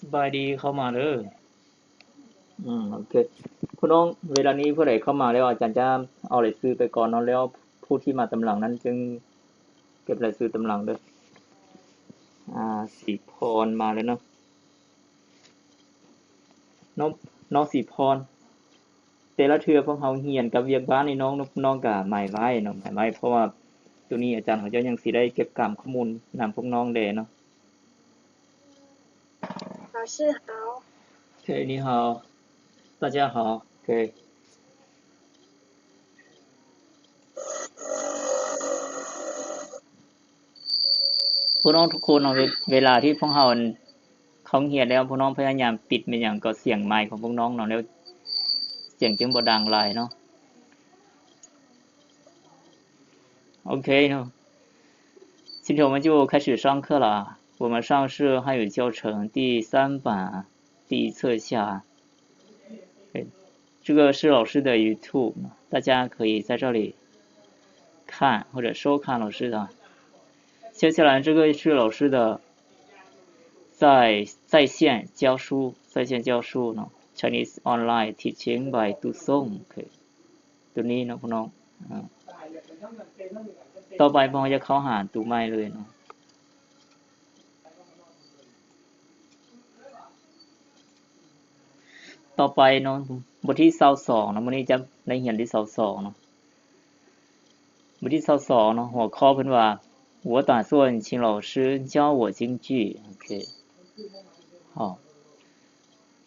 ສະບາຍດີ ເຂົ້າມາເດີ. ອືມ ໂອເຄ ຜູ້ນ້ອງ ເວລານີ້ຜູ້ໃດເຂົ້າມາແລ້ວ ອາຈານຈະເອົາລາຍຊື່ໄປກ່ອນເນາະ ແລ້ວຜູ້ທີ່ມາຕາມຫຼັງນັ້ນຈຶ່ງເກັບລາຍຊື່ຕາມຫຼັງເດີ. ອາ ສີພອນມາແລ້ວເນາະ ນ້ອງ ນ້ອງສີພອນ. ແຕ່ລະເທື່ອພວກເຮົາຮຽນກັບວຽກບ້ານນີ້ ນ້ອງ ນ້ອງກະໝາຍໄວ້ເນາະ ໝາຍໄວ້ ເພາະວ່າໂຕນີ້ອາຈານເຂົາເຈົ້າຍັງຊິໄດ້ເກັບກຳຂໍ້ມູນນຳພວກນ້ອງແດ່ເນາະ. 老师好。 ໂອເຄ 你好 大家好 ໂອເຄ ພວກນ້ອງທຸກຄົນເນາະ ເວ ເວລາທີ່ພວກເຮົາເຂົ້າຮຽນແລ້ວ ພວກນ້ອງພະຍາຍາມປິດແມ່ນຫຍັງກໍສຽງໄມຂອງພວກນ້ອງເນາະ ແລ້ວສຽງຈຶ່ງບໍ່ດັງຫຼາຍເນາະ. ໂອເຄເນາະ 今天我们就开始上课了。我们上次汉语教程第三版第一册下 这个是老师的 YouTube，大家可以在这里看或者收看老师的。接下来这个是老师的在，在线教书，在线教书呢，Chinese online teaching by 杜松 ໂອເຄ ໂຕນີ້ເນາະ ພວກນ້ອງ ອາ ຕໍ່ໄປພວກເຮົາຈະເຂົ້າຫາໂຕໃໝ່ເລີຍເນາະ. ຕໍ່ໄປເນາະ ບົດທີຊາວສອງເນາະ ມື້ນີ້ຈະໄດ້ຮຽນທີຊາວສອງເນາະ ບົດທີຊາວສອງເນາະ ຫົວຂໍ້ເພິ່ນວ່າ 我打算请老师教我京剧 ໂອເຄ 好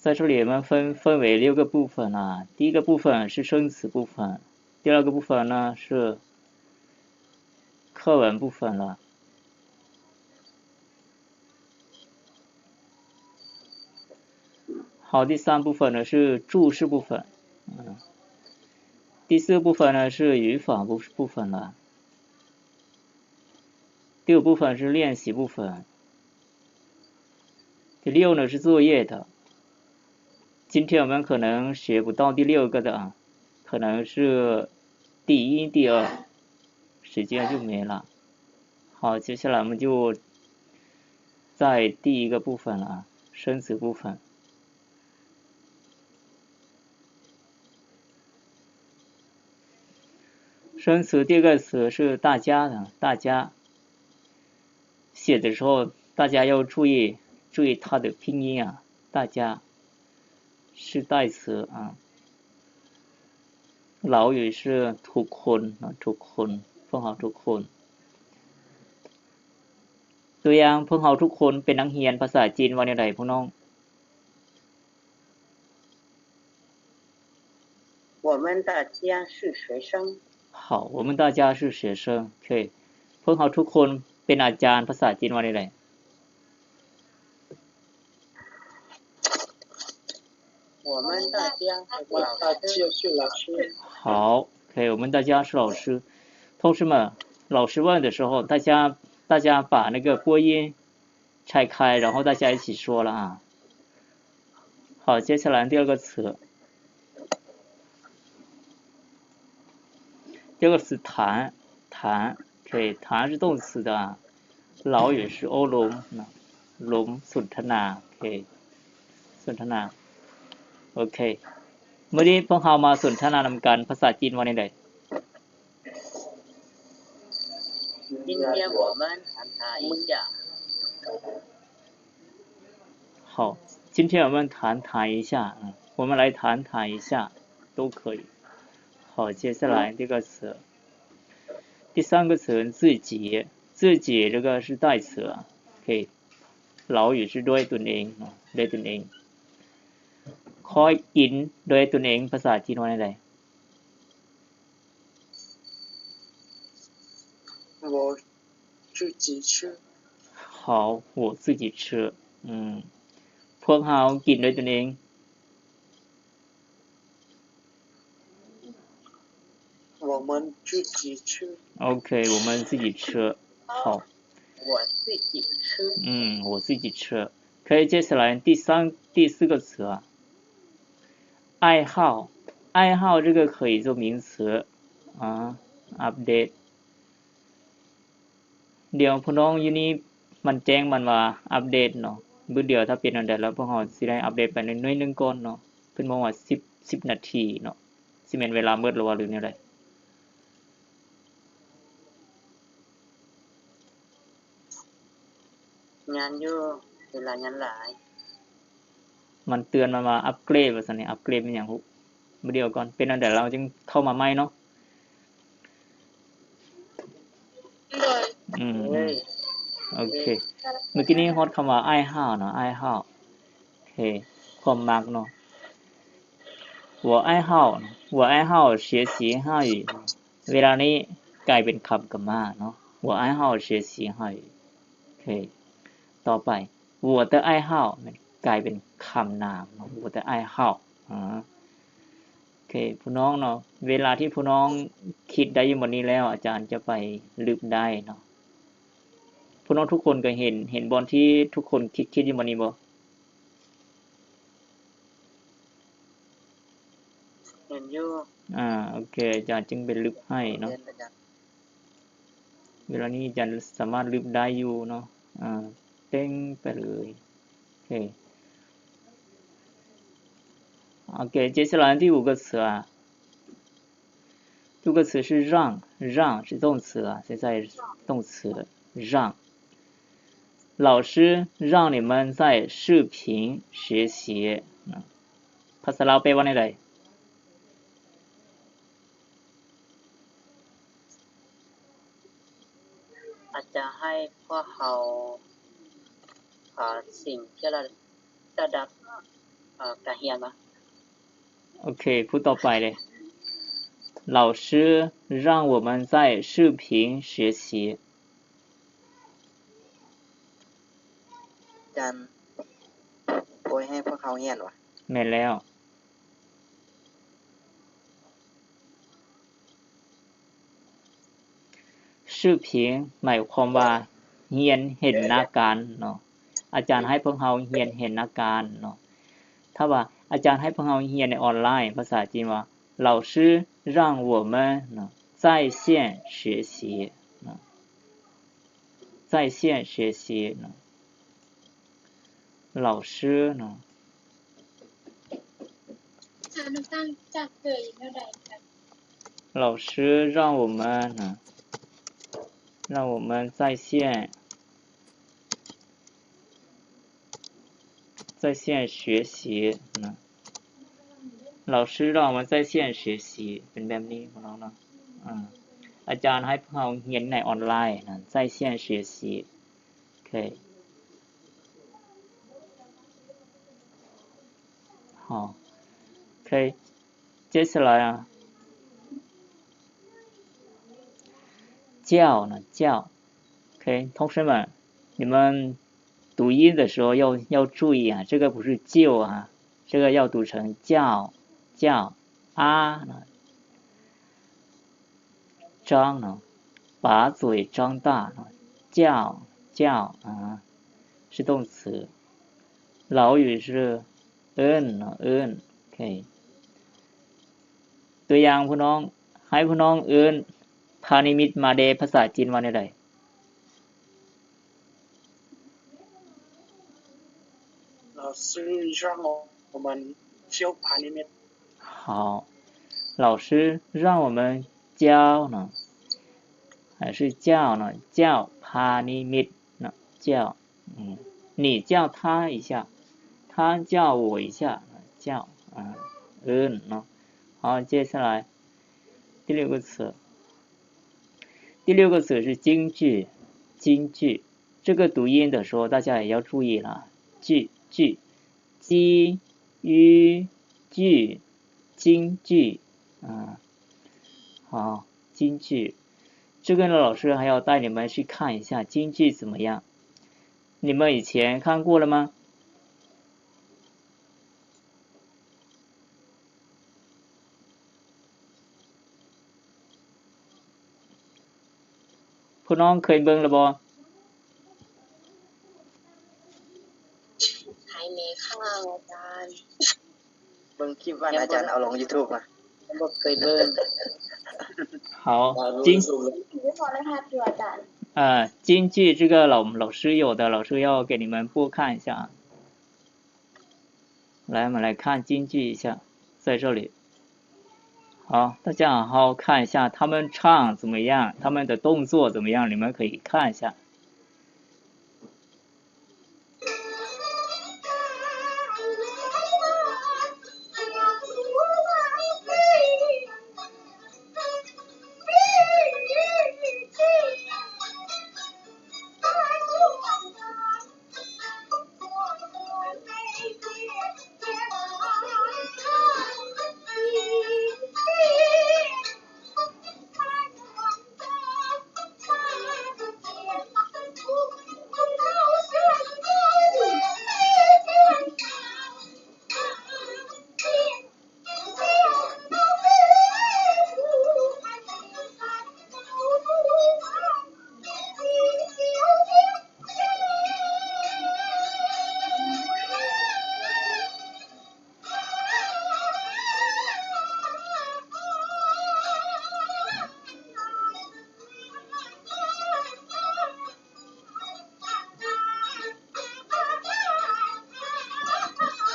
在这里我们分，分为六个部分啊。第一个部分是生词部分，第二个部分呢是课文部分了。好，第三部分呢是注释部分，嗯，第四部分呢是语法部，部分了。第五部分是练习部分。 第六呢是作业的。今天我们可能学不到第六个的啊，可能是第一、第二，时间就没了。好，接下来我们就在第一个部分了啊，生词部分。 生词第二个词是大家的，大家。写的时候大家要注意，注意它的拼音啊，大家是代词啊。老语是ทุกคนเนาะ ทุกคน พวกเราทุกคน ตัวอย่าง พวกเราทุกคนเป็นนักเรียน ภาษาจีนว่าแนวใด พวกน้อง? 我们大家是学生。好，我们大家是学生。 โอเค พวกเราทุกคนเป็นอาจารย์ ภาษาจีนว่าแนวใด? 我们大家是老师。好，OK，我们大家是老师。同学们，老师问的时候，大家，大家把那个播音拆开，然后大家一起说了啊。好，接下来第二个词，第二个词谈，谈，OK，谈是动词的啊。老语是อบรม นะ อบรม สนทนา โอเค สนทนา โอเค มื้อนี้พวกเรามาสนทนานำกัน ภาษาจีนว่าแนวใด? 今天我们谈谈一下。好，今天我们谈谈一下，嗯，我们来谈谈一下，都可以。好，接下来这个词，第三个词，自己，自己这个是代词啊，可以，老语是ด้วยตนเอง เนาะ ด้วยตนเอง ขອກິນ ด้วยตนเอง ภาษาจีนว่าแนวใด? 我自己吃。好，我自己吃。 อืม พวกเรากินด้วยตนเอง 我们自己吃。 โอเค 我们自己吃。 好。 我自己吃。 อืม 我自己吃。 可以，接下来第三，第四个词啊，爱好，爱好这个可以做名词啊，อัปเดต เดี๋ยวพวกน้องอยู่นี่มันแจ้งมันว่าอัปเดตเนาะ ບຶດດຽວ ຖ້າເປັນອັນໃດແລ້ວ ພວກເຮົາຊິໄດ້ອັບເດດໄປໜ້ອຍໜຶ່ງກ່ອນເນາະ. ເພິ່ນບອກວ່າສິບ ສິບນາທີເນາະ. ຊິແມ່ນເວລາໝົດແລ້ວຫວາ ຫຼືແນວໃດ? ຍານຢູ່ ເວລາຍານຫຼາຍ. ມັນເຕືອນມາວ່າອັບເກຣດວ່າຊັ້ນນີ້. ອັບເກຣດແມ່ນຫຍັງ? ບຶດດຽວກ່ອນ ເປັນອັນໃດລາວຈຶ່ງເຂົ້າມາໃໝ່ເນາະ. ອືມ ໂອເຄ ເມື່ອກີ້ນີ້ຮອດຄຳວ່າ 爱好 ເນາະ 爱好 ໂອເຄ ຄວາມມັກເນາະ. 我爱好 我爱好学习汉语 ເວລານີ້ກາຍເປັນຄຳກຳມາເນາະ 我爱好学习汉语 ໂອເຄ ຕໍ່ໄປ 我的爱好 ແມ່ນກາຍເປັນຄຳນາມເນາະ 我的爱好 ອາ ໂອເຄ ຜູ້ນ້ອງເນາະ ເວລາທີ່ຜູ້ນ້ອງຄິດໄດ້ຢູ່ໝົດນີ້ແລ້ວ ອາຈານຈະໄປລຶບໄດ້ເນາະ. ຜູ້ນ້ອງທຸກຄົນກໍເຫັນ ເຫັນບ່ອນທີ່ທຸກຄົນຄິດ ຄິດຢູ່ໝົດນີ້ບໍ່? ເຫັນຢູ່ ອາ ໂອເຄ ອາຈານຈຶ່ງໄປລຶບໃຫ້ເນາະ. ເວລານີ້ອາຈານສາມາດລຶບໄດ້ຢູ່ເນາະ ອາ ເຕັງໄປເລີຍ ໂອເຄ ໂອເຄ ເຈັດສະຫຼານທີ່ 五个词 ອາ 五个词是让 让是动词 ອາ 现在动词让 老师让你们在视频学习 ພາສາລາວແປວ່າແນວໃດ? ອາດຈະໃຫ້ພວກເຮົາ ເອີ ສິ່ງທີ່ລະ ລະດັບ ເອີ ການຮຽນມາ. ໂອເຄ ຜູ້ຕໍ່ໄປເດ້ 老师让我们在视频学习 ຈັນ ໂອ້ຍ ໃຫ້ພວກເຮົາຮຽນຫວາ? ແມ່ນແລ້ວ 视频 ໝາຍຄວາມວ່າຮຽນເຫັນໜ້າການເນາະ ອາຈານໃຫ້ພວກເຮົາຮຽນເຫັນໜ້າການເນາະ. ຖ້າວ່າອາຈານໃຫ້ພວກເຮົາຮຽນໃນອອນລາຍ ພາສາຈີນວ່າ 老师让我们 ເນາະ 在线学习 ເນາະ 在线学习 ເນາະ 老师 ເນາະ 老师让我们 让我们在线 在线学习 老师让我们在线学习 ເປັນແບບນີ້ ພວກນ້ອງເນາະ ອາ ອາຈານໃຫ້ພວກເຮົາຮຽນໃນອອນລາຍ 在线学习 ໂອເຄ 好 ໂອເຄ 接下来啊 叫 ນະ 叫 OK，同学们，你们读音的时候要，要注意啊，这个不是救啊，这个要读成叫，叫，啊，张呢，把嘴张大呢，叫，叫啊，是动词。老语是 ເອີ້ນເນາະ ເອີ້ນ ໂອເຄ ຕົວຢ່າງ ຜູ້ນ້ອງ ໃຫ້ຜູ້ນ້ອງເອີ້ນພານິມິດມາແດ່ ພາສາຈີນວ່າແນວໃດ? 老师让我们叫帕นิมิต 好 老师让我们叫 ເນາະ 还是叫 ເນາະ 叫 ພານິມິດ ເນາະ 叫 ອືມ 你叫他一下 他叫我一下 叫 ອ່າ ເອີ້ນເນາະ 好 接下来第六个词 第六个词是京剧 京剧 这个读音的时候大家也要注意了 剧 剧 京剧 京剧 อ่า 好 京剧 这个呢，老师还要带你们去看一下京剧怎么样。你们以前看过了吗？ พวกน้องเคยเบิ่งแล้วบ่? ใครเมย์ข้างอาจารย์ เบิ่งคลิปวันอาจารย์เอาลงยูทูบอะ บ่เคยเบิ่ง 好，京 ไม่พอรหัสอยู่อาจารย์ 呃，京剧这个老，老师有的，老师要给你们播看一下啊。来，我们来看京剧一下，在这里。好，大家好好看一下他们唱怎么样，他们的动作怎么样，你们可以看一下。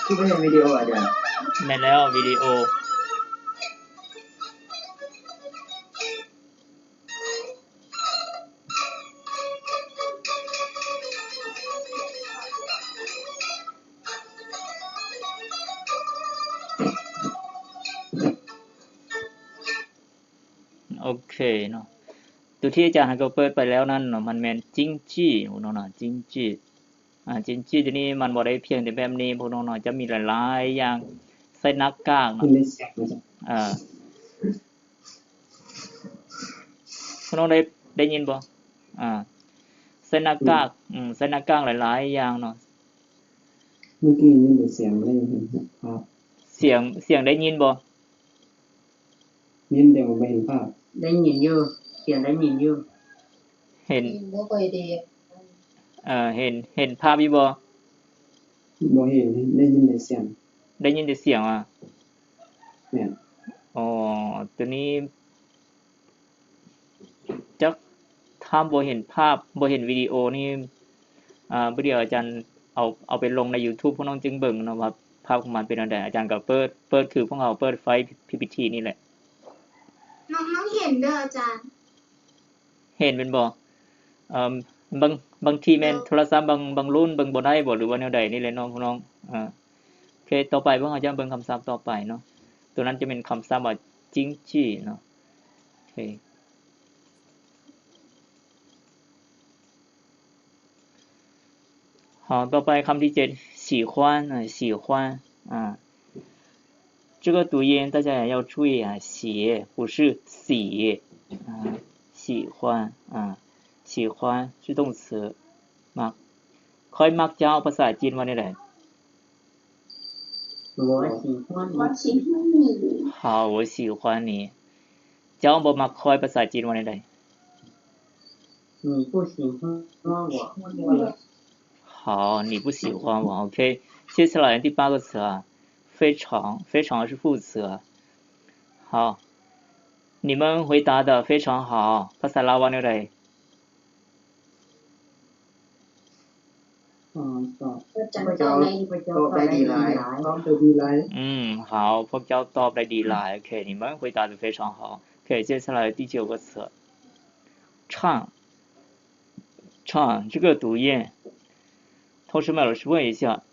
ຄືບໍ່ເຫັນວິດີໂອອາຈານ? ແມ່ນແລ້ວ ວິດີໂອ. ໂອເຄເນາະ ໂຕທີ່ອາຈານກໍເປີດໄປແລ້ວນັ້ນເນາະ ມັນແມ່ນຈິງຈີ້ເນາະ ຈິງຈີ້ ອາ ຈິງຈີ້ໂຕນີ້ມັນບໍ່ໄດ້ພຽງແຕ່ແບບນີ້ ພວກນ້ອງໆ ຈະມີຫຼາຍໆຢ່າງ ໃສ່ໜ້າກາກເນາະ ເອີ ພວກນ້ອງໄດ້ ໄດ້ຍິນບໍ່? ອາ ໃສ່ໜ້າກາກ ອືມ ໃສ່ໜ້າກາກຫຼາຍໆຢ່າງເນາະ. ເມື່ອກີ້ຍິນແຕ່ສຽງ ບໍ່ໄດ້ເຫັນພາບ. ສຽງ ສຽງໄດ້ຍິນບໍ່? ຍິນແຕ່ວ່າບໍ່ເຫັນພາບ. ໄດ້ຍິນຢູ່ ສຽງໄດ້ຍິນຢູ່. ເຫັນ ບໍ່ຄ່ອຍດີ ເອີ ເຫັນ ເຫັນພາບຢູ່ບໍ່? ບໍ່ເຫັນ ໄດ້ຍິນແຕ່ສຽງ. ໄດ້ຍິນແຕ່ສຽງຫວາ? ແມ່ນ. ອໍ ໂຕນີ້ ຈັກ ຖ້າບໍ່ເຫັນພາບ ບໍ່ເຫັນວິດີໂອນີ້ ອາ ບໍ່ດຽວອາຈານເອົາ ເອົາໄປລົງໃນຢູທູບ ພວກນ້ອງຈຶ່ງເບິ່ງເນາະວ່າພາບຂອງມັນເປັນແນວໃດ. ອາຈານກໍເປີດ ເປີດຄືພວກເຮົາເປີດໄຟລ໌ ພີພີທີ ນີ້ແຫຼະ. ນ້ອງ ນ້ອງເຫັນເດີອາຈານ. ເຫັນແມ່ນບໍ່? ເອີ ບາງ ບາງທີແມ່ນໂທລະສັບບາງ ບາງລຸ້ນເບິ່ງບໍ່ໄດ້ບໍ່ ຫຼືວ່າແນວໃດນີ້ແຫຼະເນາະພວກນ້ອງ. ເອີ ໂອເຄ ຕໍ່ໄປພວກເຮົາຈະເບິ່ງຄຳສັບຕໍ່ໄປເນາະ. ໂຕນັ້ນຈະແມ່ນຄຳສັບວ່າຈິງຈີ້ເນາະ. ໂອເຄ ຫາ ຕໍ່ໄປຄຳທີເຈັດ 喜欢 ອາ 喜欢 ອາ 这个读音大家也要注意啊，喜不是喜 ອາ 喜欢 ອາ 喜欢是动词 ມັກ ຂ້ອຍມັກເຈົ້າ ພາສາຈີນວ່າແນວໃດ? 我喜欢你. 好，我喜欢你. ເຈົ້າບໍ່ມັກຂ້ອຍ ພາສາຈີນວ່າແນວໃດ? 你不喜欢我. 好，你不喜欢我. ໂອເຄ 接下来第八个词啊，非常，非常是副词啊。好，你们回答得非常好。 ພາສາລາວວ່າແນວໃດ? ອືມ ພວກເຈົ້າຕອບໄດ້ດີຫຼາຍ ພວກເຈົ້າຕອບໄດ້ດີຫຼາຍ. ອືມ 好，พวกเจ้าตอบได้ดีหลาย. ໂອເຄ 你们回答得非常好. โอเค 接下来第九个词 唱 唱 这个读音 同学们，老师问一下，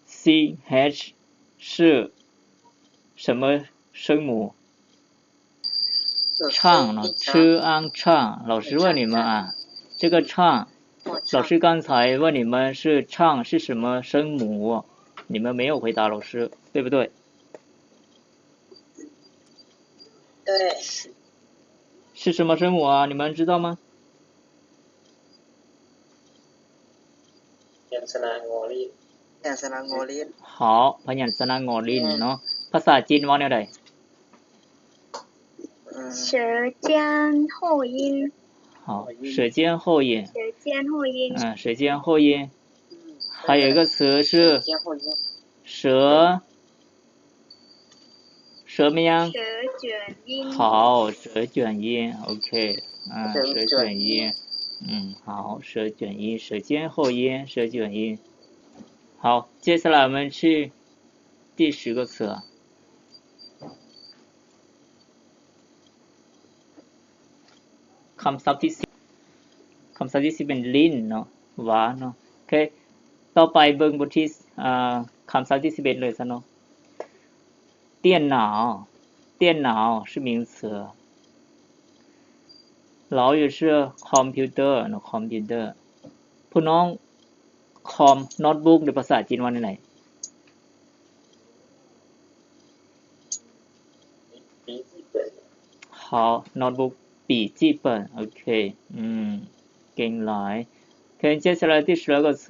C H 是什么声母？唱呢，吃 ang 唱。老师问你们啊，这个唱，老师刚才问你们是唱是什么声母，你们没有回答老师，对不对？对。是什么声母啊？你们知道吗？ ພະຍັນຊະນະ ງໍລີນ ພະຍັນຊະນະ ງໍລີນ. 好，ພະຍັນຊະນະ ງໍລີນເນາະ. ພາສາຈີນເວົ້າແນວໃດ? 舌尖后音. 好，舌尖后音. 舌尖后音. 啊，舌尖后音。还有一个词是舌尖后音。舌 舌 ແມ່ນຫຍັງ? 舌卷音. 好，舌卷音 ໂອເຄ ອ່າ 舌卷音 舌卷音 嗯 好 舌卷音 舌尖后音 舌卷音 好好，接下来我们去第十个词。 ຄຳສັບທີສິບ ຄຳສັບທີສິບເປັນ ຫຼິ້ນ ເນາະ ຫວານ ເນາະ. ໂອເຄ ຕໍ່ໄປເບິ່ງບົດທີ ອາ ຄຳສັບທີສິບເອັດເລີຍຊະເນາະ. 电脑 电脑 是名词 老语是 computer ເນາະ computer. ພວກນ້ອງ ຄອມ notebook ໃນພາສາຈີນວ່າແນວໃດ? 好 notebook 笔记本 ໂອເຄ ອືມ ເກັ່ງຫຼາຍ. ໂອເຄ 接下来第十二个词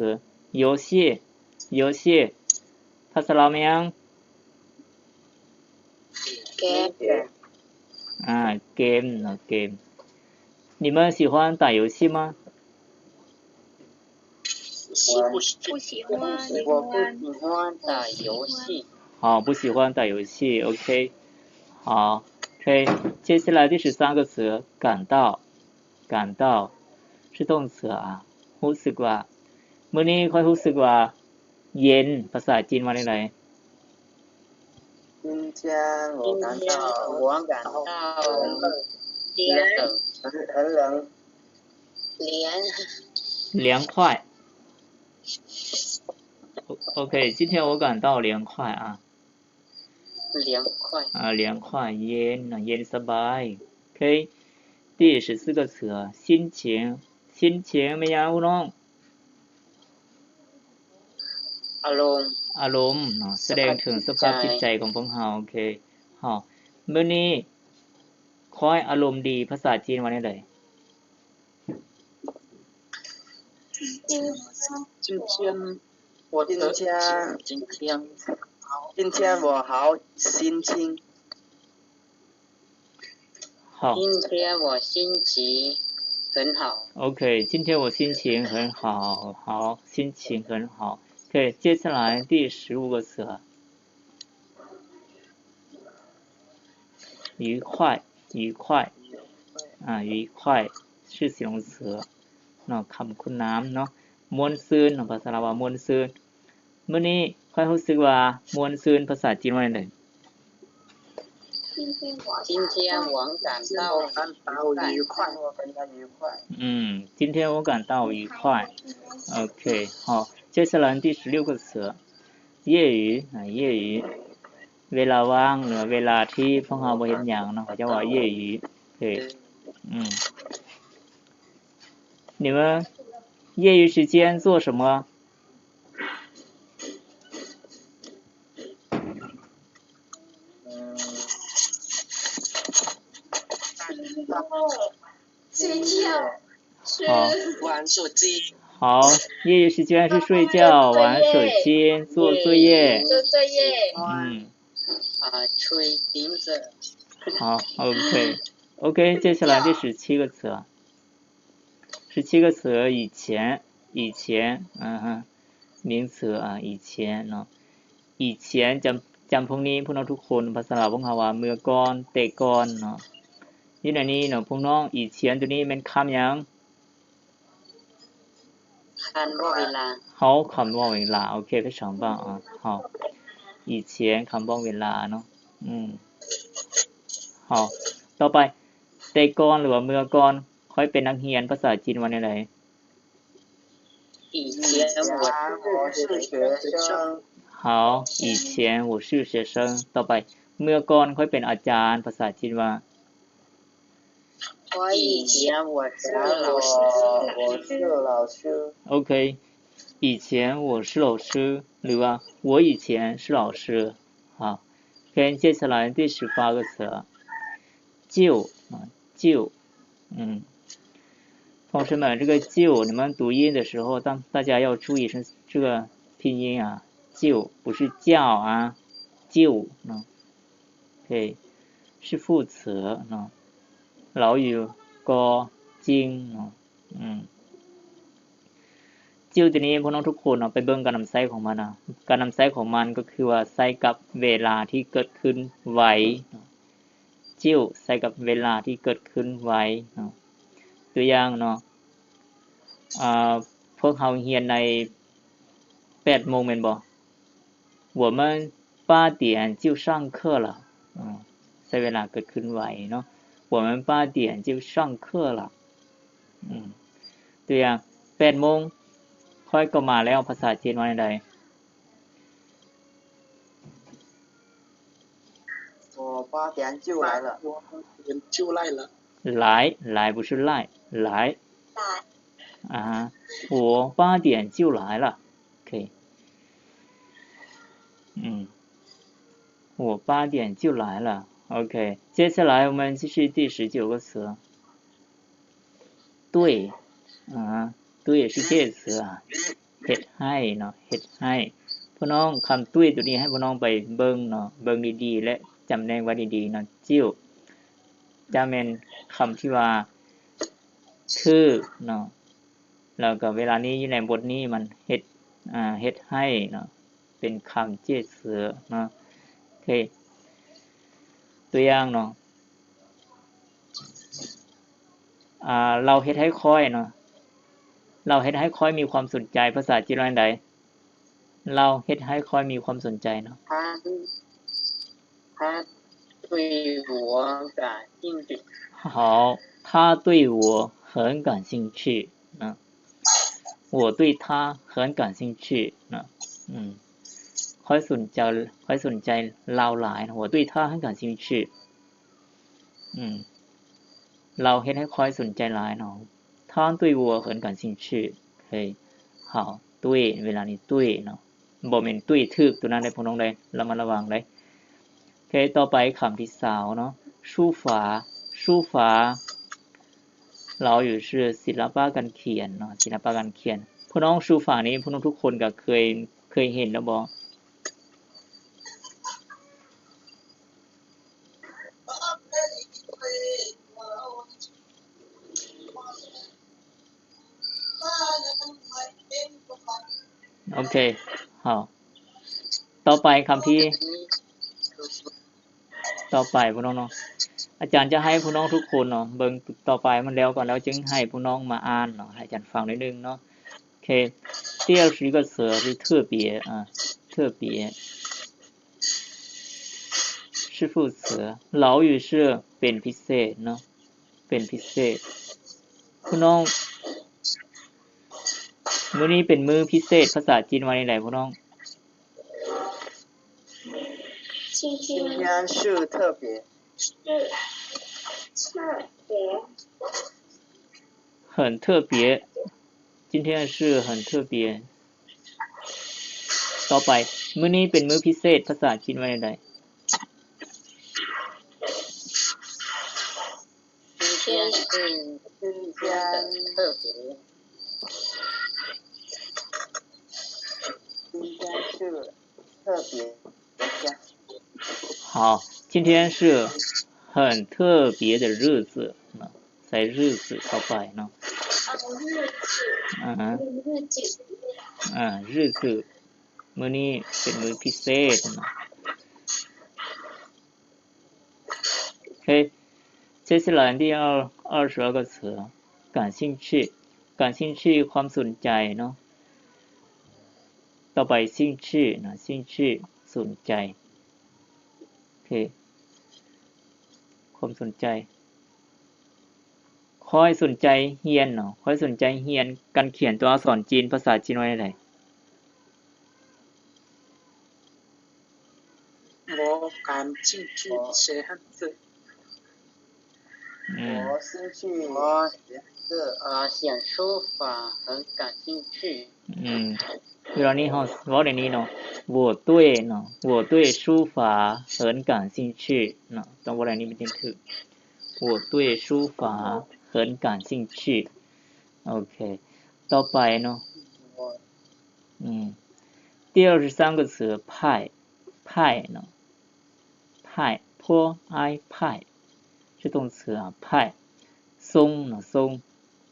游戏 游戏 ພາສາລາວແມ່ນຫຍັງ? ເກມ ອາ ເກມເນາະ ເກມ. 你们喜欢打游戏吗? 不喜欢，不喜欢，我不喜欢打游戏。好，不喜欢打游戏，OK。好，OK，接下来第十三个词，感到，感到，是动词啊，รู้สึกว่า ມື້ນີ້ຂ້อยຮູ້ສຶກວ່າເຢັນ ພາສາຈີນວ່າແນວໃດ? 今天我感到，我感到冷，很冷。 凉快。OK，今天我感到凉快啊。凉快。啊，凉快 ເຢັນ ເຢັນສະບາຍ. OK，第十四个词啊，心情。心情 ແມ່ນຫຍັງພີ່ນ້ອງ? ອາລົມ ອາລົມເນາະ ສະແດງເຖິງສະພາບຈິດໃຈຂອງພວກເຮົາ. OK ເຮົາ ມື້ນີ້ຂ້ອຍອາລົມດີ ພາສາຈີນວ່າແນວໃດ? 今天我的，今天，今天，今天我好心情。 好。今天我心情很好。OK，今天我心情很好。好，心情很好。OK，接下来第十五个词啊。愉快，愉快。啊，愉快是形容词。 ເນາະ ຄຳຄຸນນາມເນາະ ມ່ວນຊື່ນເນາະ ພາສາລາວວ່າມ່ວນຊື່ນ. ມື້ນີ້ຂ້ອຍຮູ້ສຶກວ່າມ່ວນຊື່ນ ພາສາຈີນວ່າແນວໃດ? 今天我感到愉快。 อืม 今天我感到愉快。 โอเค 好，接下来第十六个词 业余 อ่า 业余 ເວລາວ່າງ ຫຼືວ່າເວລາທີ່ພວກເຮົາບໍ່ເຮັດຫຍັງເນາະ ເຂົາເຈົ້າວ່າ 业余. ໂອເຄ ອືມ 你们业余时间做什么? 睡觉。 好。玩手机。好，业余时间是睡觉、玩手机、做作业。做作业。嗯。啊，吹笛子。好，OK。OK，接下来第十七个词啊。十七个词，以前，以前，嗯哼，名词啊，以前เนาะ 以前 ຈຳ ຈຳພວກນີ້ ພວກເຮົາທຸກຄົນ ພາສາລາວພວກເຮົາວ່າ ເມື່ອກ່ອນ ແຕ່ກ່ອນເນາະ. ຢູ່ໃນນີ້ເນາະ ພວກນ້ອງ 以前 ໂຕນີ້ແມ່ນຄຳຫຍັງ? ຄຳເວົ້າເວລາ. 好 ຄຳເວົ້າເວລາ. ໂອເຄ 非常棒啊. 好 以前 ຄຳເວົ້າເວລາເນາະ. ອືມ 好 ຕໍ່ໄປ ແຕ່ກ່ອນ ຫຼືວ່າເມື່ອກ່ອນ ຂ້ອຍເປັນນັກຮຽນ ພາສາຈີນວ່າແນວໃດ? 以前我是学生。好，以前我是学生。 ຕໍ່ໄປ ເມື່ອກ່ອນຂ້ອຍເປັນອາຈານ ພາສາຈີນວ່າ? 我以前我是老师。我是老师。 ໂອເຄ 以前我是老师 ຫຼືວ່າ 我以前是老师. 好，OK，接下来第十八个词，旧，旧。 嗯，同学们，这个旧，你们读音的时候，大，大家要注意是这个拼音啊，旧，不是叫啊，旧，嗯，对，是副词，嗯，老语 ก็ จริง 嗯，旧 ตัวนี้พวกน้องทุกคนเนาะ ไปเบิ่งการนำใช้ของมันนะ การนำใช้ของมันก็คือว่าใช้กับเวลาที่เกิดขึ้นไว 旧 ໃຊ້ກັບເວລາທີ່ເກີດຂຶ້ນໄວເນາະ. ຕົວຢ່າງເນາະ ອາ ພວກເຮົາຮຽນໃນ ແປດໂມງແມ່ນບໍ່? 我们八点就上课了. ອືມ ໃຊ້ເວລາເກີດຂຶ້ນໄວເນາະ. 我们八点就上课了. ອືມ ຕົວຢ່າງ ແປດໂມງຂ້ອຍກໍມາແລ້ວ ພາສາຈີນວ່າແນວໃດ? 我八点就来了。我八点就来了。来，来，不是赖，来。来。啊，我八点就来了。OK。嗯，我八点就来了。OK，接下来我们继续第十九个词。 对 ອາ 对 是介词 ອາ ເຮັດໃຫ້ເນາະ ເຮັດໃຫ້. ພວກນ້ອງ ຄຳ对ຕົວນີ້ໃຫ້ພວກນ້ອງໄປເບິ່ງເນາະ ເບິ່ງດີໆ ແລະ ຈຳແນກໄວ້ດີໆເນາະ. 就 ຈະແມ່ນຄຳທີ່ວ່າຖືກເນາະ ແລ້ວກໍເວລານີ້ຢູ່ໃນບົດນີ້ມັນເຮັດ ອາ ເຮັດໃຫ້ເນາະ ເປັນຄຳ介词ເນາະ. ໂອເຄ ຕົວຢ່າງເນາະ ອາ ລາວເຮັດໃຫ້ຂ້ອຍເນາະ ລາວເຮັດໃຫ້ຂ້ອຍມີຄວາມສົນໃຈ ພາສາຈີນວ່າຈັ່ງໃດ? ລາວເຮັດໃຫ້ຂ້ອຍມີຄວາມສົນໃຈເນາະ. 他 他对我感兴趣。好，他对我很感兴趣 ນະ 我对他很感兴趣 ນະ. ອືມ ຂ້ອຍສົນໃຈ ຂ້ອຍສົນໃຈລາວຫຼາຍນະ 我对他很感兴趣. ອືມ ລາວເຮັດໃຫ້ຂ້ອຍສົນໃຈຫຼາຍເນາະ. 他对我很感兴趣. ເຮີ້ຍ 好 对 ເວລານີ້ 对 ເນາະ ບໍ່ແມ່ນ对ຖືກຕົວນັ້ນເດ້ພວກນ້ອງເດີ ລະມັດລະວັງເດີ. ໂອເຄ ຕໍ່ໄປຄຳທີຊາວເນາະ 书法 书法 ລາວຢູ່ຊື່ ສິລະປະການຂຽນເນາະ ສິລະປະການຂຽນ. ພວກນ້ອງ 书法 ນີ້ ພວກນ້ອງທຸກຄົນກໍເຄີຍ ເຄີຍເຫັນແລ້ວບໍ່? ໂອເຄ ເຮົາ ຕໍ່ໄປຄຳທີ່ ຕໍ່ໄປພວກນ້ອງເນາະ ອາຈານຈະໃຫ້ພວກນ້ອງທຸກຄົນເນາະ ເບິ່ງຕໍ່ໄປມັນແລ້ວກ່ອນ ແລ້ວຈຶ່ງໃຫ້ພວກນ້ອງມາອ່ານເນາະ ໃຫ້ອາຈານຟັງໜ້ອຍໜຶ່ງເນາະ. ໂອເຄ 第二十一个词是特别 ອາ 特别 是副词 ລາວຢູ່ຊື່ ເປັນພິເສດເນາະ ເປັນພິເສດ. ພວກນ້ອງ ມື້ນີ້ເປັນມື້ພິເສດ ພາສາຈີນວ່າແນວໃດພວກນ້ອງ? 今天是特别。是特别。很特别。今天是很特别。ຕໍ່ໄປ ມື້ນີ້ເປັນມື້ພິເສດ ພາສາຈີນວ່າແນວໃດ? 今天是，今天特别。今天是特别的。好，今天是很特别的日子 ເນາະ ໃສ່ 日子 ເຂົ້າໄປເນາະ. ອາຮະ ອາ 日子 ມື້ນີ້ເປັນມື້ພິເສດເນາະ. ໂອເຄ 接下来第二，二十二个词 感兴趣 感兴趣 ຄວາມສົນໃຈເນາະ. ຕໍ່ໄປ 兴趣 ນະ 兴趣 ສົນໃຈ. ໂອເຄ ຄວາມສົນໃຈ. ຂ້ອຍສົນໃຈຮຽນເນາະ ຂ້ອຍສົນໃຈຮຽນການຂຽນຕົວອັກສອນຈີນ ພາສາຈີນວ່າແນວໃດ? 我感兴趣写汉字。 ອືມ 我兴趣写字。我写书法很感兴趣。 ອືມ ເວລານີ້ເຮົາເວົ້າແນວນີ້ເນາະ 我对ເນາະ 我对书法很感兴趣ເນາະ ຕ້ອງເວົ້າແນວນີ້ມັນຈຶ່ງຖືກ 我对书法很感兴趣. ໂອເຄ ຕໍ່ໄປເນາະ ອືມ 第二十三个词 派 派ເນາະ 派 ພວກອ້າຍ 派 ຊື່ຕົງເສືອ 派 ຊົງເນາະ ຊົງ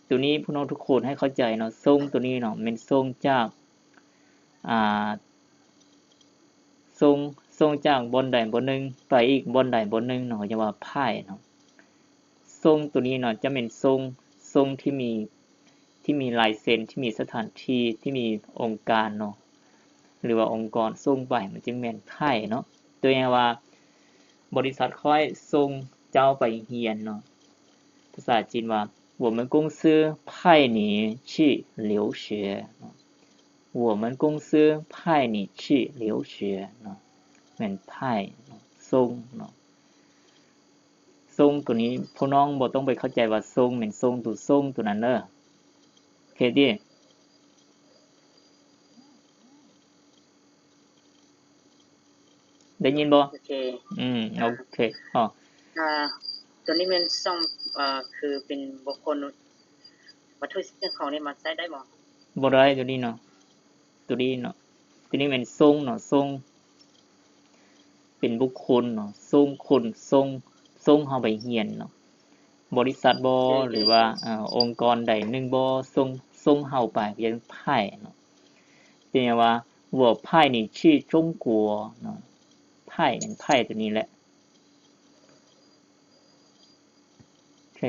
ໂຕນີ້ພວກນ້ອງທຸກຄົນໃຫ້ເຂົ້າໃຈເນາະ ຊົງໂຕນີ້ເນາະ ແມ່ນຊົງຈາກ ອ່າ ຊົງ ຊົງຈາກບ່ອນໃດບ່ອນໜຶ່ງໄປອີກບ່ອນໃດບ່ອນໜຶ່ງເນາະ ເຂົາຈະວ່າພາຍເນາະ. ຊົງໂຕນີ້ເນາະ ຈະແມ່ນຊົງ ຊົງທີ່ມີ ທີ່ມີລາຍເຊັນ ທີ່ມີສະຖານທີ່ ທີ່ມີອົງການເນາະ. ຫຼືວ່າອົງກອນສົ່ງໄປ ມັນຈຶ່ງແມ່ນ 派 ເນາະ. ຕົວຢ່າງວ່າ ບໍລິສັດຂ້ອຍສົ່ງເຈົ້າໄປຮຽນເນາະ ພາສາຈີນວ່າ 我们公司派你去留学 ເນາະ 我们公司派你去留学 ເນາະ ແມ່ນ 派 ເນາະ ສົ່ງ ເນາະ. ສົ່ງໂຕນີ້ ພວກນ້ອງບໍ່ຕ້ອງໄປເຂົ້າໃຈວ່າສົ່ງແມ່ນສົ່ງໂຕສົ່ງໂຕນັ້ນເດີ ໂອເຄຕິ? ໄດ້ຍິນບໍ່? ໂອເຄ ອືມ ໂອເຄ ອໍ ອ່າ ໂຕນີ້ແມ່ນຊ່ອງ ເອີ ຄືເປັນບຸກຄົນ ວັດຖຸສິ່ງຂອງນີ້ມາໃຊ້ໄດ້ບໍ່? ບໍ່ໄດ້ ໂຕນີ້ເນາະ ໂຕນີ້ເນາະ ໂຕນີ້ແມ່ນສົ່ງເນາະ ສົ່ງ ເປັນບຸກຄົນເນາະ ສົ່ງຄົນ ສົ່ງ ສົ່ງເຮົາໄປຮຽນເນາະ ບໍລິສັດບໍ ຫຼືວ່າ ເອີ ອົງກອນໃດໜຶ່ງບໍ ສົ່ງ ສົ່ງເຮົາໄປ ເປັນ 派 ເນາະ. ເຊັ່ນວ່າ 我派你去中国 ເນາະ 派 ແມ່ນ 派 ໂຕນີ້ແຫຼະ. ໂອເຄ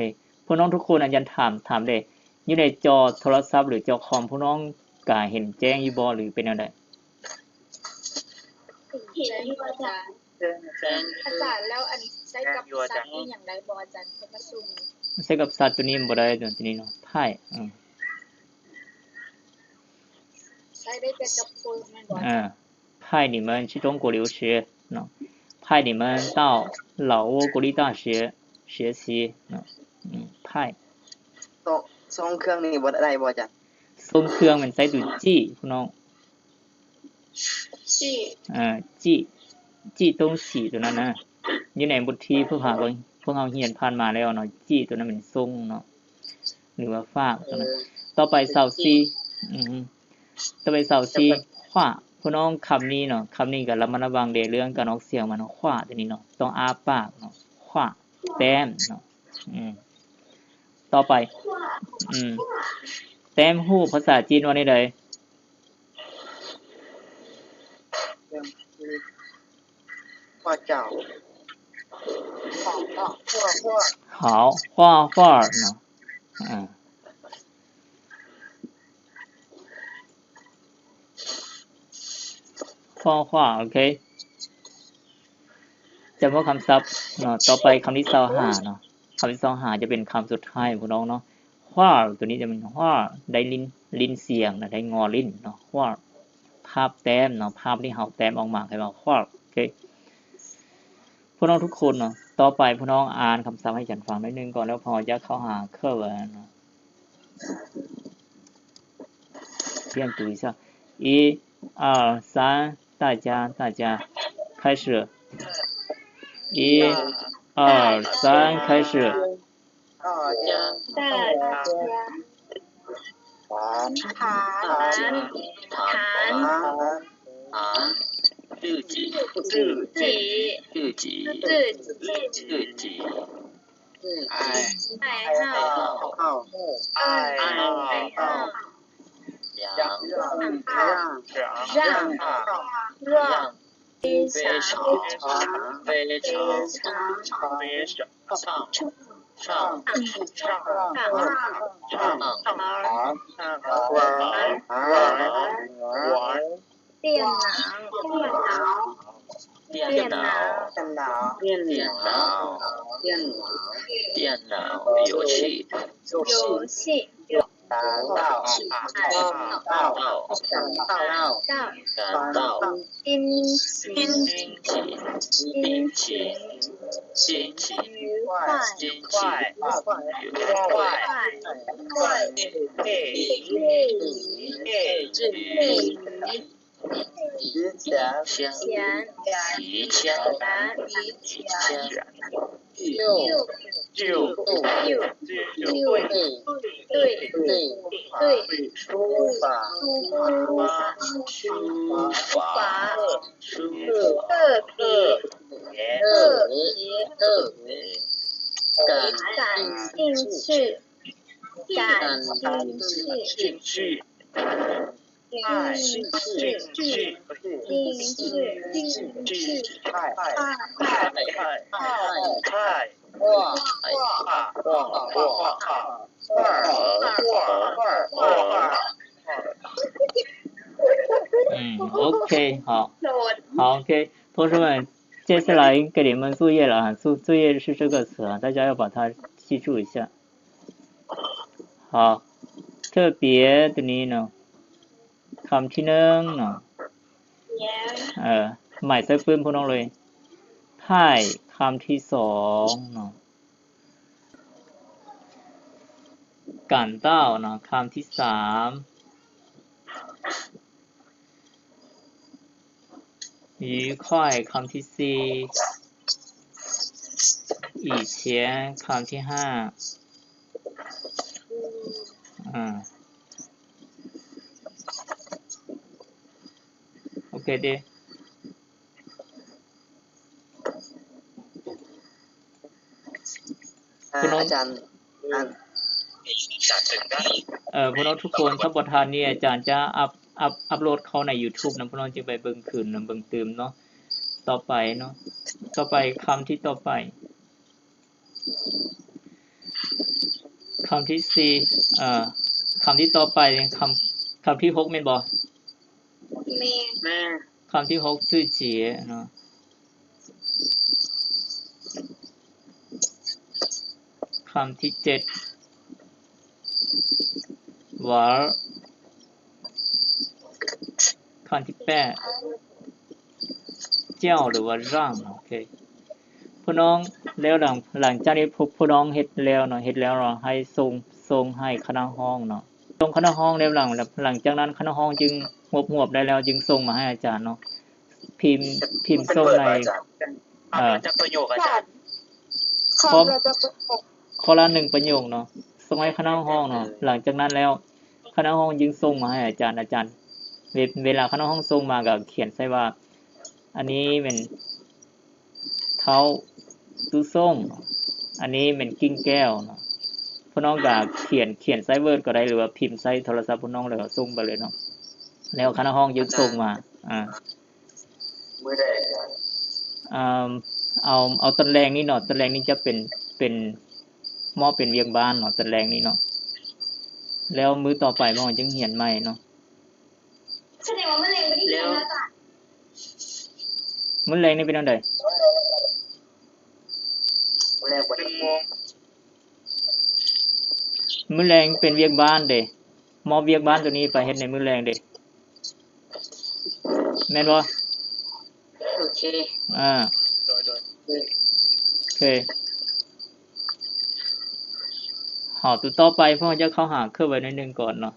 ພວກນ້ອງທຸກຄົນ ອາຈານຖາມ ຖາມເດ້ ຢູ່ໃນຈໍໂທລະສັບ ຫຼື ຈໍຄອມ ພວກນ້ອງກະເຫັນແຈ້ງຢູ່ບໍ່ ຫຼື ເປັນແນວໃດ? ເຫັນຢູ່ ອາຈານ. ອາຈານ ແລ້ວອັນໃຊ້ກັບສັດອີ່ຫຍັງໄດ້ບໍ່ ອາຈານ? ເພິ່ນມາສົ່ງ ໃຊ້ກັບສັດໂຕນີ້ບໍ່ໄດ້ ໂຕນີ້ເນາະ 派 ອືມ ໃຊ້ໄດ້ແຕ່ກັບຄົນແມ່ນບໍ່ ອາຈານ? 派你们去中国留学 ເນາະ 派你们到老挝国立大学学习 ເນາະ ອືມ 派 ສົ່ງ ສົ່ງເຄື່ອງນີ້ບໍ່ໄດ້ບໍ່ ອາຈານ? ສົ່ງເຄື່ອງແມ່ນໃຊ້ໂຕຈີ້ ພວກນ້ອງ ຈີ້ ເອີ ຈີ້ ຈີ້ໂຕງສີໂຕນັ້ນນະ ຢູ່ໃນບົດທີພວກເຮົາ ພວກເຮົາຮຽນຜ່ານມາແລ້ວເນາະ ຈີ້ໂຕນັ້ນແມ່ນສົ່ງເນາະ ຫຼືວ່າຝາກໂຕນັ້ນ. ເອີ ຕໍ່ໄປຊາວສີ່ ອືມ ຕໍ່ໄປຊາວສີ່ ຂວາ ພວກນ້ອງຄຳນີ້ເນາະ ຄຳນີ້ກໍລະມັດລະວັງເດ້ ເລື່ອງການອອກສຽງມັນ ຂວາ ໂຕນີ້ເນາະ ຕ້ອງອ້າປາກເນາະ ຂວາ ແຕ້ມເນາະ ອືມ ຕໍ່ໄປ ອືມ ແຕ້ມຮູບພາສາຈີນວ່າແນວໃດ? ພວກເຈົ້າ 好 画画 ເນາະ ອາ 画画 ໂອເຄ ຈຳພວກຄຳສັບເນາະ. ຕໍ່ໄປຄຳທີຊາວຫ້າເນາະ ຄຳທີຊາວຫ້າຈະເປັນຄຳສຸດທ້າຍພວກນ້ອງເນາະ. 画ໂຕນີ້ຈະເປັນ 画 ໄດ້ລິ້ນ ລິ້ນສຽງນະ ໄດ້ງໍລິ້ນເນາະ 画 ພາບແຕ້ມເນາະ ພາບທີ່ເຮົາແຕ້ມອອກມາ ເອີ້ນວ່າ 画 ໂອເຄ ພວກນ້ອງທຸກຄົນເນາະ. ຕໍ່ໄປພວກນ້ອງອ່ານຄຳສັບໃຫ້ອາຈານຟັງໜ້ອຍໜຶ່ງກ່ອນ ແລ້ວພວກເຮົາຈະເຂົ້າຫາ 课文 เนาะ 练读一下 一二三 大家 大家 开始 一二三 开始 大家 大家 谈 谈 谈 谈 谈 自己 自己 自己 自己 爱 爱好 爱好 让 让 让 让 让 非常 非常 非常 唱 唱 唱 唱 玩 玩 玩 电脑 电脑 电脑 电脑 电脑 电脑 游戏 游戏 打道 打道 打道 打道 心情 心情 心情 心情 愉快 愉快 快 快 快 日语 日语 吉祥 吉祥 吉祥 吉祥 六 六 六 六 对 对 对 书法 书法 书法 特别 特别 特别 感兴趣 感兴趣 兴趣 兴趣 兴趣 兴趣 爱 爱 爱 爱 画 画 画 画 画 画 画嗯，OK，好，好，OK，同学们，接下来给你们作业了啊，作作业是这个词啊，大家要把它记住一下。好，特别的呢， ຄຳທີໜຶ່ງເນາະ ເອີ ໝາຍໃສ່ປຶ້ມພວກນ້ອງເລີຍ 太 ຄຳທີສອງເນາະ 感到 ເນາະ ຄຳທີສາມ 愉快 ຄຳທີສີ່ 以前 ຄຳທີຫ້າ ອ່າ ໂອເຄເດ ອາ ພວກນ້ອງ ອາຈານ ອາ ເອີ ພວກນ້ອງທຸກຄົນ ຖ້າບໍ່ທັນນີ້ ອາຈານຈະອັບ ອັບ ອັບໂຫຼດເຂົ້າໃນຢູທູບນຳ ພວກນ້ອງຈຶ່ງໄປເບິ່ງຄືນນຳ ເບິ່ງຕື່ມເນາະ. ຕໍ່ໄປເນາະ ຕໍ່ໄປ ຄຳທີ່ຕໍ່ໄປ ຄຳທີສີ່ ເອີ ຄຳທີ່ຕໍ່ໄປ ຄຳ ຄຳທີຫົກແມ່ນບໍ່? ແມ່ນ ແມ່ນ ຄຳທີຫົກ 自己 ເນາະ ຄຳທີເຈັດ 玩 ຄຳທີແປດ 叫 ຫຼືວ່າ 让 ເນາະ ໂອເຄ ພວກນ້ອງ ແລ້ວຫຼັງ ຫຼັງຈາກນີ້ພວກ ພວກນ້ອງເຮັດແລ້ວເນາະ ເຮັດແລ້ວເນາະ ໃຫ້ສົ່ງ ສົ່ງໃຫ້ຄະນະຫ້ອງເນາະ ສົ່ງຄະນະຫ້ອງແລ້ວ ຫຼັງ ຫຼັງຈາກນັ້ນຄະນະຫ້ອງຈຶ່ງຮວບຮວມໄດ້ແລ້ວ ຈຶ່ງສົ່ງມາໃຫ້ອາຈານເນາະ ພິມ ພິມສົ່ງໃນ ເອີ ຈັກປະໂຫຍກ ອາຈານ ຂໍ້ລະໜຶ່ງປະໂຫຍກເນາະ ສົ່ງໃຫ້ຄະນະຫ້ອງເນາະ ຫຼັງຈາກນັ້ນແລ້ວ ຄະນະຫ້ອງຈຶ່ງສົ່ງມາໃຫ້ອາຈານ ອາຈານ ເວ ເວລາຄະນະຫ້ອງສົ່ງມາກໍຂຽນໃສ່ວ່າ ອັນນີ້ແມ່ນທ້າວຕູ້ສົ່ງ ອັນນີ້ແມ່ນກິ່ງແກ້ວເນາະ ພວກນ້ອງກໍຂຽນ ຂຽນໃສ່ເວີດກໍໄດ້ ຫຼືວ່າພິມໃສ່ໂທລະສັບພວກນ້ອງ ແລ້ວກໍສົ່ງໄປເລີຍເນາະ ແລ້ວຄະນະຫ້ອງຈຶ່ງສົ່ງມາ ອາ ມື້ໃດ ອາຈານ? ເອີ ເອົາ ເອົາຕອນແລງນີ້ເນາະ ຕອນແລງນີ້ຈະເປັນ ເປັນ ມອບເປັນວຽກບ້ານເນາະ ຕອນແລງນີ້ເນາະ ແລ້ວມື້ຕໍ່ໄປພວກເຮົາຈຶ່ງຮຽນໃໝ່ເນາະ ສະແດງວ່າມື້ແລງບໍ່ໄດ້ຮຽນນະອາຈານ ມື້ແລງນີ້ເປັນແນວໃດ? ມື້ແລງບໍ່ໄດ້ ມື້ແລງເປັນວຽກບ້ານເດ້ ມອບວຽກບ້ານໂຕນີ້ໄປເຮັດໃນມື້ແລງເດ້ ແມ່ນບໍ່? ໂອເຄ ອາ ໂດຍ ໂດຍ ໂອເຄ ເຮົາ ໂຕຕໍ່ໄປພວກເຮົາຈະເຂົ້າຫາເຄີເວີໜ້ອຍໜຶ່ງກ່ອນເນາະ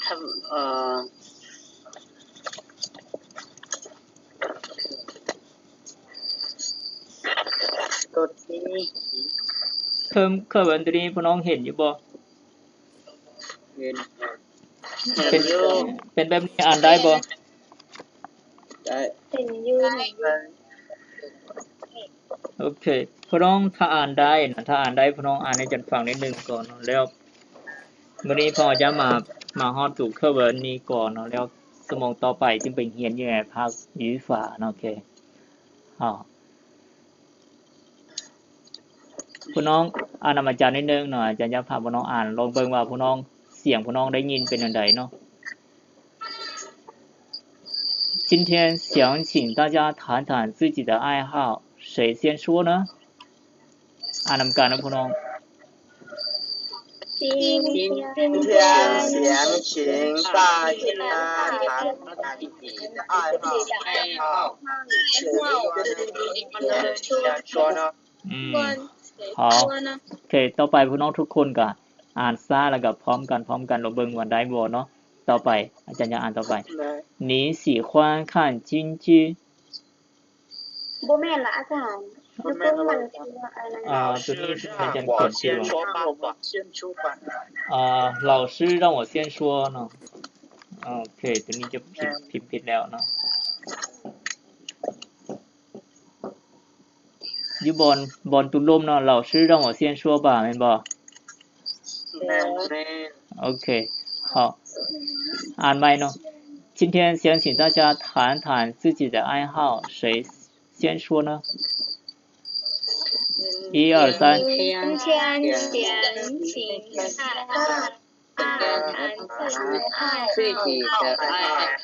ເອີ ໂຕນີ້ ເຄີ ເຄີເວີໂຕນີ້ພວກນ້ອງເຫັນຢູ່ບໍ່? ເຫັນ ເຫັນຢູ່ ເປັນແບບນີ້ອ່ານໄດ້ບໍ່? ໄດ້ ເຫັນຢູ່ ເຫັນຢູ່ ໂອເຄ ພວກນ້ອງຖ້າອ່ານໄດ້ນະ ຖ້າອ່ານໄດ້ພວກນ້ອງອ່ານໃຫ້ຈັນຟັງນິດໜຶ່ງກ່ອນເນາະ ແລ້ວມື້ນີ້ພວກເຮົາຈະມາ ມາຮອດໂຕເຄີເວີນີ້ກ່ອນເນາະ ແລ້ວຊົ່ວໂມງຕໍ່ໄປຈຶ່ງໄປຮຽນຢູ່ໃນພາກ 语法 ເນາະ ໂອເຄ ເຮົາ ພວກນ້ອງອ່ານນຳອາຈານນິດໜຶ່ງເນາະ ອາຈານຢາກພາພວກນ້ອງອ່ານ ລອງເບິ່ງວ່າພວກນ້ອງ ສຽງພວກນ້ອງໄດ້ຍິນເປັນແນວໃດເນາະ 今天想请大家谈谈自己的爱好，谁先说呢？ ອ່ານນຳກັນເນາະພວກນ້ອງ 今天想请大家谈谈自己的爱好，谁先说呢？ ອືມ ເຮົາ ໂອເຄ ຕໍ່ໄປພວກນ້ອງທຸກຄົນກໍອ່ານຊ້າ ແລ້ວກໍພ້ອມກັນ ພ້ອມກັນ ລອງເບິ່ງວ່າໄດ້ບໍ່ເນາະ ຕໍ່ໄປ ອາຈານຢາກອ່ານຕໍ່ໄປ 你喜欢看京剧 ບໍ່ແມ່ນລະອາຈານ ຢູ່ເບິ່ງມັນຄືວ່າອັນນັ້ນ ອ່າ ໂຕນີ້ອາຈານຂຽນຜິດ 老师让我先说 ອາ 老师让我先说 ເນາະ ໂອເຄ ໂຕນີ້ຈະພິມ ພິມຜິດແລ້ວເນາະ ຢູ່ບ່ອນ ບ່ອນຕຸລົມເນາະ 老师让我先说吧 ແມ່ນບໍ່? ແມ່ນ ໂອເຄ ເຮົາອ່ານໃໝ່ເນາະ 今天想请大家谈谈自己的爱好，谁先说呢？一二三。今天想请大家自己的爱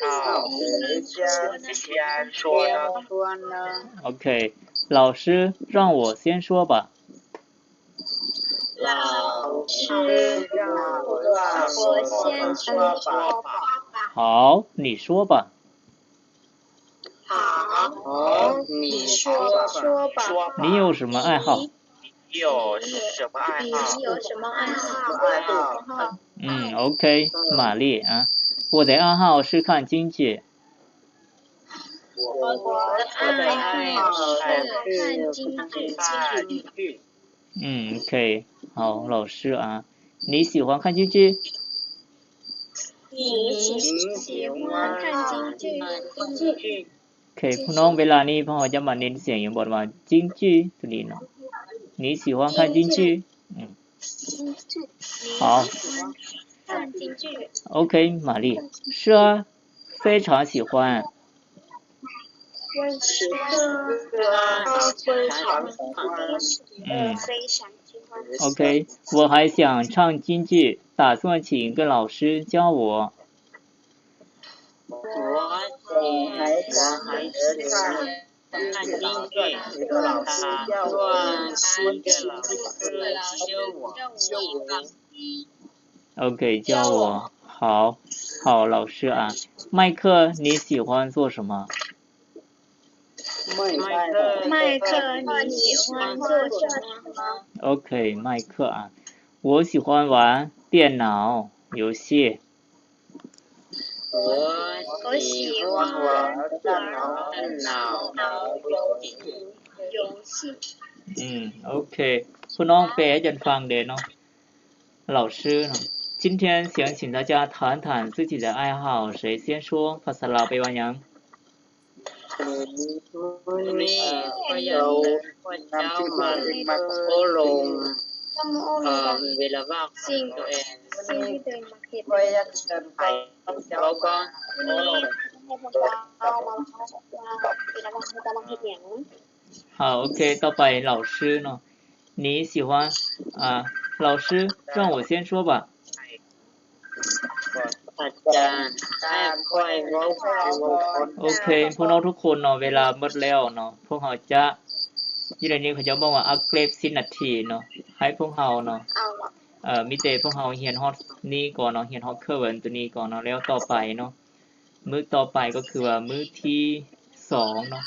好。 OK，老师让我先说吧。 老师让我先说吧。 好，你说吧。 好，你说吧。 你有什么爱好？ 你有什么爱好？ 你有什么爱好？ 嗯，OK，玛丽啊。我的爱好是看京剧。 我的爱好是看京剧。 嗯，OK，好，老师啊。你喜欢看京剧？ 你喜欢看京剧？ OK，ພວກນ້ອງ ເວລານີ້ພວກເຮົາຈະມາເນັ້ນສຽງຢູ່ບ່ອນວ່າ 京剧 ໂຕນີ້ເນາະ. 你喜欢看京剧？ ອືມ 好。 看京剧。 OK，玛丽。是啊，非常喜欢。 我喜欢，非常喜欢。 嗯。 非常喜欢。 OK，我还想唱京剧，打算请一个老师教我。 我还想看京剧，打算请一个老师教我。 OK，教我。好，好，老师啊。麦克，你喜欢做什么？ 麦克，你喜欢做什么？ OK，麦克啊。我喜欢玩电脑游戏。 我喜欢玩电脑游戏。 ອືມ ໂອເຄ ພວກນ້ອງແປໃຫ້ຈັນຟັງແດ່ເນາະ 老师ເນາະ. 今天想请大家谈谈自己的爱好，谁先说？ ພາສາລາວແປວ່າຫຍັງ? ມື້ນີ້ຂ້ອຍຢາກ ຂ້ອຍຢາກນຳທີ່ຕົວເອງມັກໂອ້ລົມ ເອີ ເວລາວ່າງຂອງຕົວເອງ. ຂ້ອຍຢາກເຊີນໃຫ້ເຈົ້າມາໂອ້ລົມ ເວລາວ່າງເຈົ້າມາເຮັດຫຍັງ? 好，OK，ต่อไป老师เนาะ 你喜欢 อ่า 老师让我先说吧. ອາຈານ ໃຫ້ຂ້ອຍເວົ້າກ່ອນ. ໂອເຄ ພວກເຮົາທຸກຄົນເນາະ ເວລາໝົດແລ້ວເນາະ ພວກເຮົາຈະ ຢູ່ໃນນີ້ເຂົາເຈົ້າບອກວ່າອັບເກຣດສິບນາທີເນາະ ໃຫ້ພວກເຮົາເນາະ ເອີ ມີແຕ່ພວກເຮົາຮຽນຮອດນີ້ກ່ອນເນາະ ຮຽນຮອດເຄີເວີນໂຕນີ້ກ່ອນເນາະ ແລ້ວຕໍ່ໄປເນາະ ມື້ຕໍ່ໄປກໍຄືວ່າມື້ທີສອງເນາະ.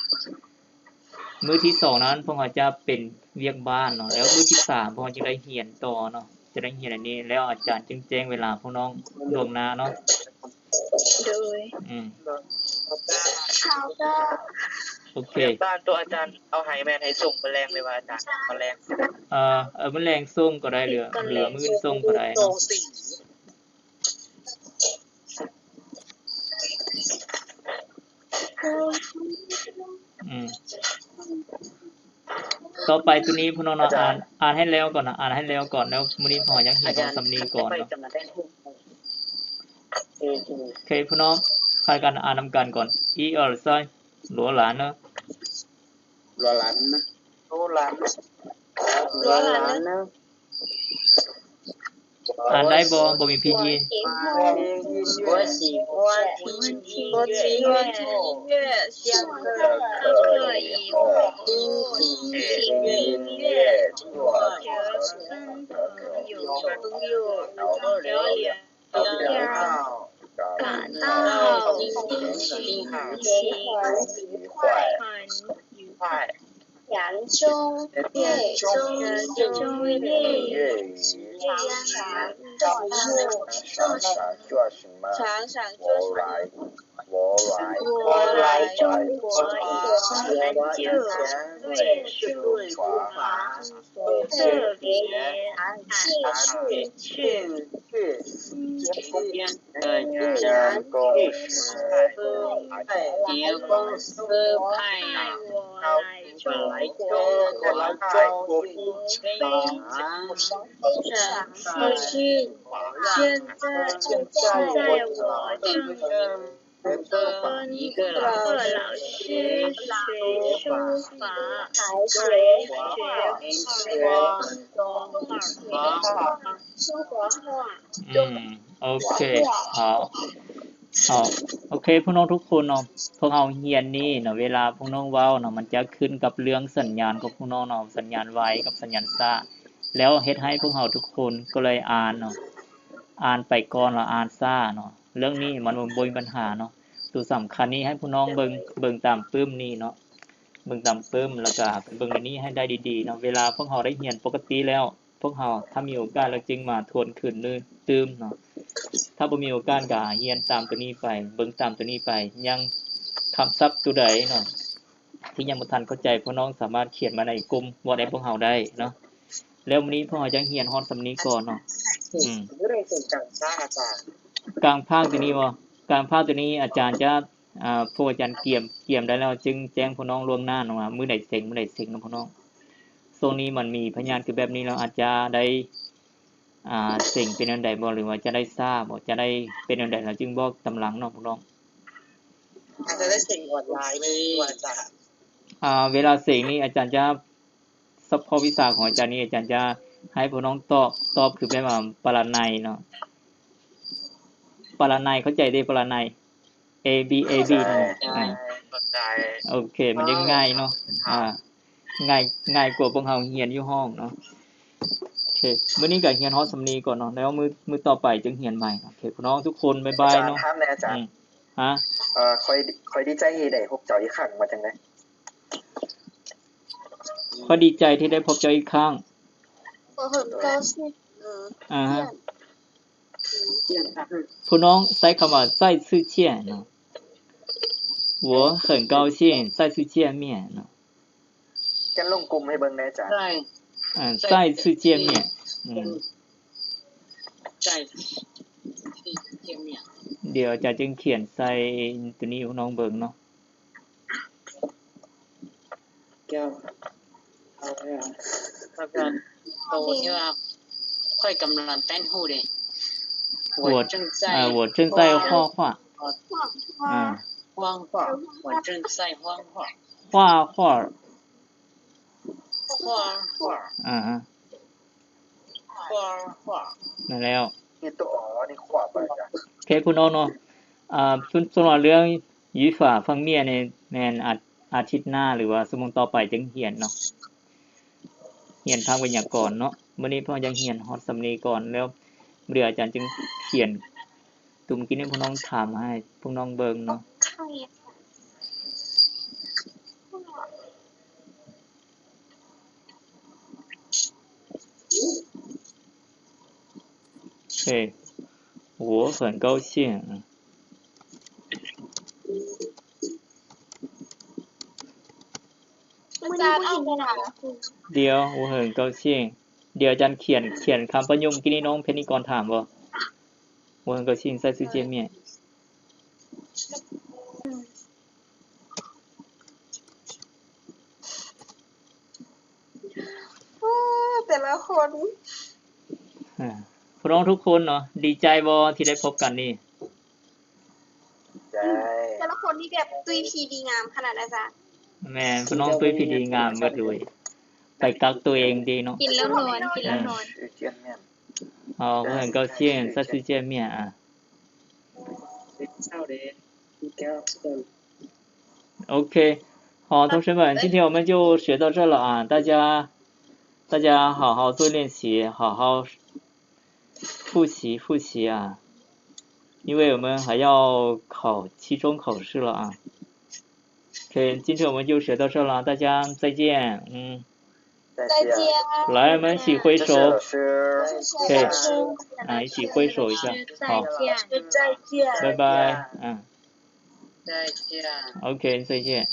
ມື້ທີສອງນັ້ນພວກເຮົາຈະເປັນວຽກບ້ານເນາະ ແລ້ວມື້ທີສາມພວກເຮົາຈຶ່ງໄດ້ຮຽນຕໍ່ເນາະ ຈະໄດ້ຮຽນອັນນີ້ ແລ້ວອາຈານຈຶ່ງແຈ້ງເວລາພວກນ້ອງລ່ວງໜ້າເນາະ. ໂດຍ ອືມ ໂອເຄ ບ້ານຕົວອາຈານເອົາໃຫ້ແມ່ນໃຫ້ສົ່ງມື້ແລງ ຫຼືວ່າອາຈານມາແລງ? ເອີ ເອີ ມື້ແລງສົ່ງກໍໄດ້ ຫຼື ຫຼືມື້ອື່ນສົ່ງກໍໄດ້ເນາະ. ອືມ ຕໍ່ໄປໂຕນີ້ພວກນ້ອງເນາະ ອ່ານ ອ່ານໃຫ້ແລ້ວກ່ອນນະ ອ່ານໃຫ້ແລ້ວກ່ອນ ແລ້ວມື້ນີ້ພວກເຮົາຍັງຮຽນຮອດສ່ຳນີ້ກ່ອນເນາະ. ໂອເຄ ພວກນ້ອງ ພາກັນອ່ານນຳກັນກ່ອນ 一二三 罗兰呢 罗兰呢 罗兰呢 罗兰呢 ອ່ານໄດ້ບໍ່? ບໍ່ມີພີ່ຍິນ. 我喜欢听音乐，下课以后听听音乐，和朋友交流。 感到心情愉快，很愉快。阳春夜，阳春夜，月夜，月夜，常常做什么？常常做什么？我来，我来，我来中国以前，我来中国以前，我也睡过床。 特别安静，公司派我来中国，派我来中国，非常荣幸。现在，现在我正 和尼克老师学书法，还学中国画画。อืม โอเค เอา เอา โอเค พวกน้องทุกคนเนาะ พวกเฮาเรียนนี้เนาะ เวลาพวกน้องเว้าเนาะ มันจะขึ้นกับเรื่องสัญญาณของพวกน้องเนาะ สัญญาณไวกับสัญญาณช้า แล้วเฮ็ดให้พวกเฮาทุกคนก็เลยอ่านเนาะ อ่านไปก่อนแล้วอ่านช้าเนาะ เรื่องนี้มันบ่มีปัญหาเนาะ ตัวสำคัญนี้ให้พวกน้องเบิ่ง เบิ่งตามปึ้มนี้เนาะ เบิ่งตามปึ้ม แล้วก็เบิ่งอันนี้ให้ได้ดีๆเนาะ เวลาพวกเฮาได้เรียนปกติแล้ว พวกเฮา ถ้ามีโอกาสแล้วจึงมาทวนคืนหนึ่งตื่มเนาะ ถ้าบ่มีโอกาสก็เรียนตามตัวนี้ไป เบิ่งตามตัวนี้ไป ยังคำศัพท์ตัวใดเนาะ ที่ยังบ่ทันเข้าใจ พวกน้องสามารถเขียนมาในกลุ่ม WhatsApp พวกเฮาได้เนาะ แล้วมื้อนี้พวกเฮาจั่งเรียนฮอดส่ำนี้ก่อนเนาะ อืม กลางภาคตัวนี้บ่ กลางภาคตัวนี้อาจารย์จะ อ่า พวกอาจารย์เตรียม เตรียมได้แล้ว จึงแจ้งพวกน้องล่วงหน้าเนาะว่ามื้อใดเซ็ง มื้อใดเซ็งเนาะพวกน้อง ช่วงนี้มันมีพยาธิคือแบบนี้ แล้วอาจจะได้ อ่า เซ็งเป็นแนวใดบ่ หรือว่าจะได้ช้าบ่ จะได้เป็นแนวใด แล้วจึงบอกตามหลังเนาะพวกน้อง อาจจะได้เซ็งออนไลน์ อาจารย์ อ่า เวลาเซ็งนี่อาจารย์จะ เฉพาะวิชาของอาจารย์นี่ อาจารย์จะให้พวกน้องตอบ ตอบคือแบบว่าปรนัยเนาะ ปรนัย เข้าใจเด้ ปรนัย A B A B นั่นแหละ อ่า เข้าใจ โอเค มันยังง่ายเนาะ อ่า ง่าย ง่ายกว่าพวกเฮาเรียนอยู่ห้องเนาะ โอเค มื้อนี้ก็เรียนฮอดส่ำนี้ก่อนเนาะ แล้วมื้อ มื้อต่อไปจึงเรียนใหม่ โอเค พวกน้องทุกคน บ๊ายบายเนาะ อาจารย์ ถามแหน่อาจารย์ อืม ฮะ เอ่อ ข้อย ข้อยดีใจที่ได้พบเจ้าอีกครั้ง ว่าจั่งใด ข้อยดีใจที่ได้พบเจ้าอีกครั้ง 我很高兴 อ่าฮะ 见 ผู้น้องใช้คำว่า 再次见 เนาะ 我很高兴再次见面 เนาะ จั่งลงกลุ่มให้เบิ่งแหน่อาจารย์ ใช่ อ่า 再次见面 อืม 再次见面 เดี๋ยวอาจารย์จึงเขียนใส่ตัวนี้ให้น้องเบิ่งเนาะ แก้ว เอาเลยเหรอ แล้วก็โตที่ว่าข้อยกำลังแต่งหูเด้ 我正在 我正在画画 画画 我正在画画 画画 画画 อ่า นั่นแล้ว มีตัว ออ นี่ขวาไปจ้ะ โอเค คุณน้องเนาะ อ่า สำ สำหรับเรื่อง语法方面นี่ แม่นอา อาทิตย์หน้า หรือว่าชั่วโมงต่อไปจึงเรียนเนาะ เรียนทางไวยากรณ์เนาะ มื้อนี้พวกยังเรียนฮอดส่ำนี้ก่อน แล้วเดี๋ยวอาจารย์จึงเขียน ตุ่มกินให้พวกน้องถามให้พวกน้องเบิ่งเนาะ โอเค 我很高兴 อาจารย์ เดี๋ยว 我很高兴 เดี๋ยวอาจารย์เขียน เขียนคำประโยคกินให้น้องเพชรนิกรถามบ่ 我很高兴再次见面 โอ้ แต่ละคน อ่า พวกน้องทุกคนเนาะ ดีใจบ่ที่ได้พบกันนี่ ใช่ แต่ละคนนี่แบบตุ้ยพีดีงามขนาด อาจารย์ แม่น พวกน้องตุ้ยพีดีงามเบิดเลย ไปกักตัวเองดีเนาะ กินแล้วนอน กินแล้วนอน เออ 我很高兴再次见面 อ่ะ OK，好，同学们，今天我们就学到这了啊，大家，大家好好做练习，好好复习，复习啊，因为我们还要考期中考试了啊。OK，今天我们就学到这了，大家再见，嗯。 再见。来，我们一起挥手。OK，啊，一起挥手一下。好。再见。拜拜。嗯。再见。OK，再见。